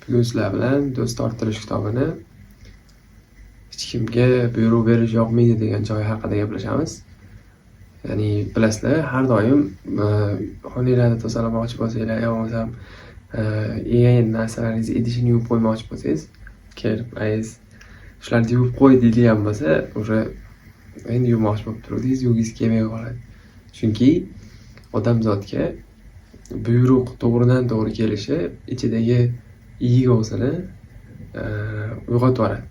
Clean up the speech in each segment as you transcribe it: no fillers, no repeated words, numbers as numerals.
Bugun sizlar bilan "Do'st orttirish" kitobini "Hech kimga buyruq berish yoqmaydi" degan joyi haqida gaplashamiz. Ya'ni bilasizlar, har doim xonanglarni tozalamoqchi bo'lsanglar yo bo'lmasam yegan narsalaringizni idishini yuvib qo'ymoqchi bo'lsangiz, kelib ayiz "Shularni yuvib qo'y" deydigan bo'lsa, уже endi yuvmoqchi bo'lib turuvdingiz, yuvgingiz kelmay qoladi. Chunki odamzodga buyruq to'g'ridan to'g'ri kelishi ichidagi egosini uyg'otib yuboradi.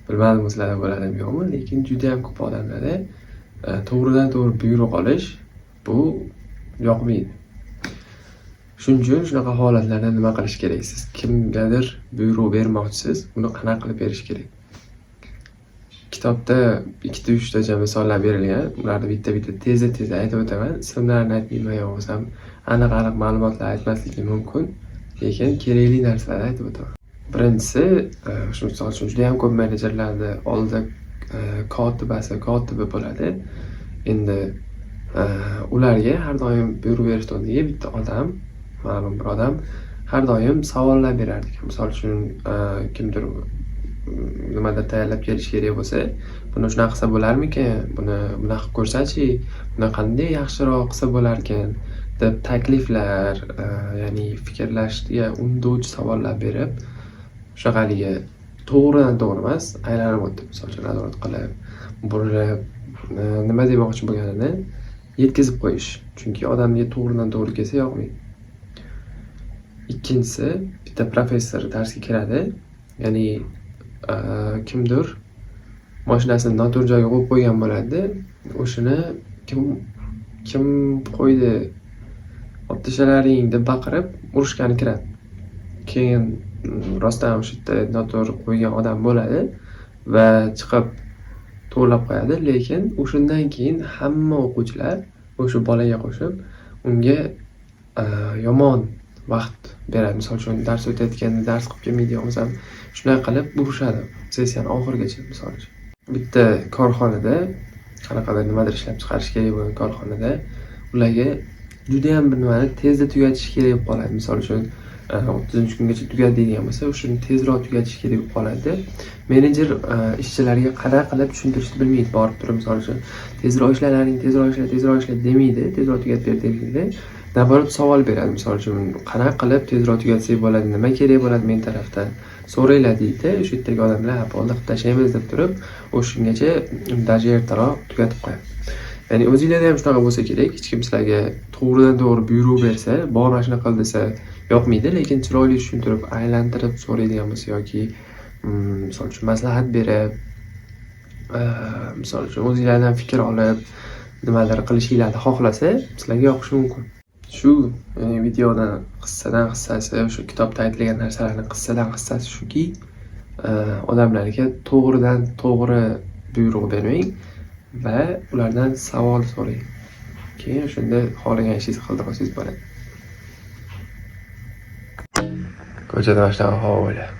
Bilmadim, sizlarda bo'ladimi, yo'qmi, lekin judayam ko'p odamlarda to'g'ridan to'g'ri buyruq olish bu yoqmaydi. Shuning uchun shunaqa holatlarda nima qilish kerak? Siz kimgadir buyruq bermoqchisiz, uni qanaqa qilib berish kerak? Kitobda ikkita uchtacha misollar berilgan. Ularni bitta bitta tezda tezda aytib o'taman. Ismlarini aytmayman yo bo'lmasam aniq aniq ma'lumotlar aytmasligim mumkin, lekin kerakli narsalarni aytib o'taman. Birinchisi, shu misol uchun, judayam ko'p menejerlarni oldida kotibasi, kotibi bo'ladi. Endi ularga har doim buyruq berishni o'rniga bitta odam, ma'lum bir odam har doim savollar berar ekan. Misol uchun, kimdir nimadir tayyorlab kelishi kerak bo'lsa, "Buni shunaqa qilsa bo'larmikin? Buni bunaqa qilib ko'rsachi, buni qanday yaxshiroq qilsa bo'larkan?" deb takliflar, ya'ni fikrlashga undovchi savollar berib, shunaqa haligi to'g'ridan to'g'ri emas, aylanib o'tib, misol uchun, разворот qilib, burilib, nima demoqchi bo'lganini yetkazib qo'yish. Chunki odamga to'g'ridan to'g'ri kelsa, yoqmaydi. Ikkinchisi, bitta professor darsga kiradi, ya'ni kimdir moshinasini noto'g'ri joyga qo'yib qo'ygan bo'ladida, o'shani "Kim qo'ydi, olib tashlalaring" deb baqirib, urushgani kiradi. Keyin rostdan o'sha yerda noto'g'ri qo'ygan odam bo'ladi va chiqib to'g'irlab qo'yadi, lekin o'shandan keyin hamma o'quvchilar o'sha bolaga qo'shib unga yomon vaqt beradi. Misol uchun, dars o'tayotganda dars qilib kelmaydi yo bo'lmasam shunaqa qilib urishadi sessiyani oxirigacha, misol uchun. Bitta korxonada, qanaqadir nimadir ishlab chiqarish kerak bo'lgan korxonada ularga judayam bir nimani tezda tugatish kerak bo'lib qoladi. Misol uchun, 30-kungacha tugadi deydigan bo'lsa, o'shani tezroq tugatish kerak bo'lib qoladida. Menejer ishchilarga qanaqa qilib tushuntirishni bilmaydi. Borib turib, misol uchun, "Tezroq ishlalaring, tezroq ishla, tezroq ishla" demaydi, "Tezroq tugatib ber" demaydi. Наоборот, savol beradi. Misol uchun, "Qanaqa qilib tezroq tugatsak bo'ladi, nima kerak bo'ladi men tarafdan, so'ranglar" deydi. O'sha yerdagi odamlar "Ha, bo'ldi, qilib tashlaymiz" deb turib, o'shungacha даже ertaroq tugatib qo'yadi. Ya'ni o'zinglarda ham shunaqa bo'lsa kerak, hech kim sizlarga to'g'ridan to'g'ri buyruq bersa, "Bor, mana shunaqa qil" desa, yoqmaydi, lekin chiroyli tushuntirib, aylantirib so'raydigan bo'lsa yoki misol uchun, maslahat berib, misol uchun, o'zinglardan fikr olib, nimadir qilishinglarni xohlasa, sizlarga yoqishi mumkin. Shu videoni qissadan hissasi, o'sha kitobda aytilgan narsalarni qissadan hissasi shuki, odamlarga to'g'ridan to'g'ri buyruq bermang va ulardan savol so'rang. Keyin o'shanda xohlagan ishingizni qildira olsangiz bo'ladi. Ko'chada mana shunaqa havo bo'lyapti.